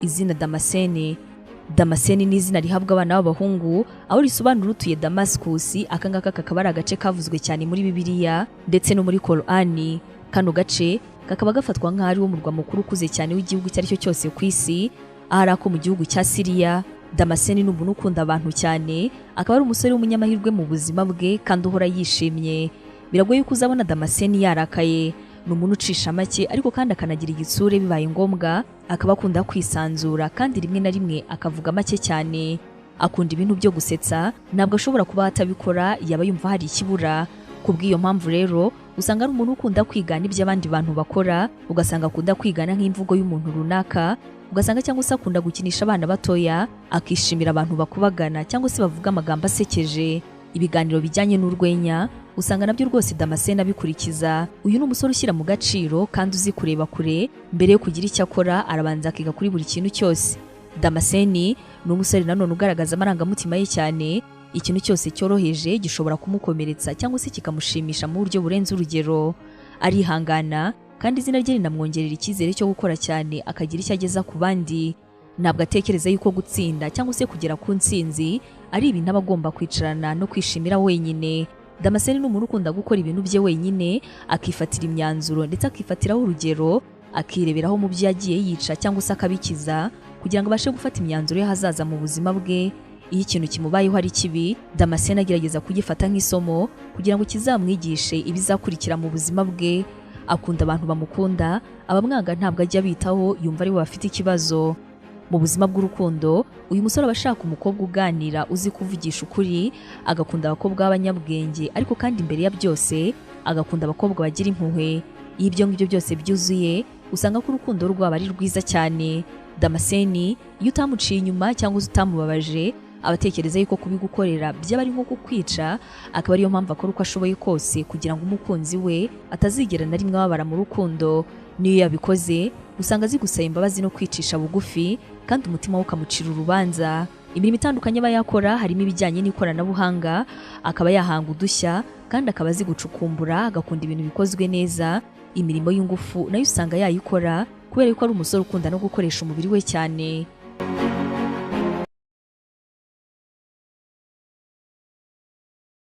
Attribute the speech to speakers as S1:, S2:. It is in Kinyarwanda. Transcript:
S1: Izina Damascene. Damascene ni izina rihabwa abana b'abahungu, aho risobanura utuye Damascus. Aka ngaka kakaba ari agace kavuzwe cyane muri Bibiliya ndetse no muri Korani. Kano gace kakaba gafatwa nk'aho ari wo murwa mukuru ukuze cyane w'igihugu icyo ari cyo cyose ku isi, ahari ako mu gihugu cya Siriya. Damascene ni umuntu ukunda abantu cyane, akaba ari umusore w'umunyamahirwe mu buzima bwe kandi uhora yishimye. Biragoye ko uzabona Damascene yarakaye. Ni umuntu ucisha make, ariko kandi akanagira igitsure bibaye ngombwa, akaba akunda kwisanzura kandi rimwe na rimwe akavuga make cyane. Akunda ibintu byo gusetsa, ntabwo ashobora kuba atabikora, yaba yumva hari ikibura. Ku bw'iyo mpamvu rero, usanga ari umuntu ukunda kwigana ibyo abandi bantu bakora, ugasanga akunda kwigana nk'imvugo y'umuntu runaka, ugasanga cyangwa se akunda gukinisha abana batoya, akishimira abantu bakubagana cyangwa se bavuga amagambo asekeje. Ibiganiro bijyanye n'urwenya usanga nabyo rwose Damascene abikurikiza. Uyu ni umusore ushyira mu gaciro kandi uzi kureba kure. Mbere yo kugira icyo akora, arabanza akiga kuri buri kintu cyose. Damascene ni umusore nanone ugaragaza amarangamutima ye cyane. Ikintu cyose cyoroheje gishobora kumukomeretsa cyangwa se kikamushimisha mu buryo burenze urugero. Arihangana, kandi izina rye rinamwongerera icyizere cyo gukora cyane akagira icyo ageza ku bandi. Ntabwo atekereza yuko gutsinda cyangwa se kugera ku ntsinzi ari ibintu aba agomba kwicarana no kwishimira wenyine. Damascene ni umuntu ukunda gukora ibintu bye wenyine, akifatira imyanzuro ndetse akifatiraho urugero, akireberaho mu byo yagiye yica cyangwa se akabikiza kugira ngo abashe gufata imyanzuro y'ahazaza mu buzima bwe. Iyo ikintu kimubayeho ari kibi, Damascene agerageza kugifata nk'isomo kugira ngo kizamwigishe ibizakurikira mu buzima bwe. Akunda abantu bamukunda, abamwanga ntabwo ajya abitaho, yumva ari bo bafite ikibazo. Mu buzima bw'urukundo, uyu musore aba ashaka umukobwa uganira, uzi kuvugisha ukuri, agakunda abakobwa b'abanyabwenge, ariko kandi imbere ya byose agakunda abakobwa bagira impuhwe. Iyo ibyo ngibyo byose byuzuye, usanga ko urukundo rwabo ari rwiza cyane. Damascene iyo utamuciye inyuma cyangwa se utamubabaje, aba atekereza yuko kubigukorera byaba ari nko kukwica, akaba ariyo mpamvu akora uko ashoboye kose kugira ngo umukunzi we atazigera na rimwe ababara mu rukundo. Niyo yabikoze, usanga azi gusaba imbabazi no kwicisha bugufi, kandi umutima we ukamucira urubanza. Imirimo itandukanye aba yakora harimo ibijyanye n'ikoranabuhanga, akaba yahanga udushya kandi akaba azi gucukumbura, agakunda ibintu bikozwe neza. Imirimo y'ingufu nayo usanga yayikora kubera ko ari umusore ukunda no gukoresha umubiri we cyane.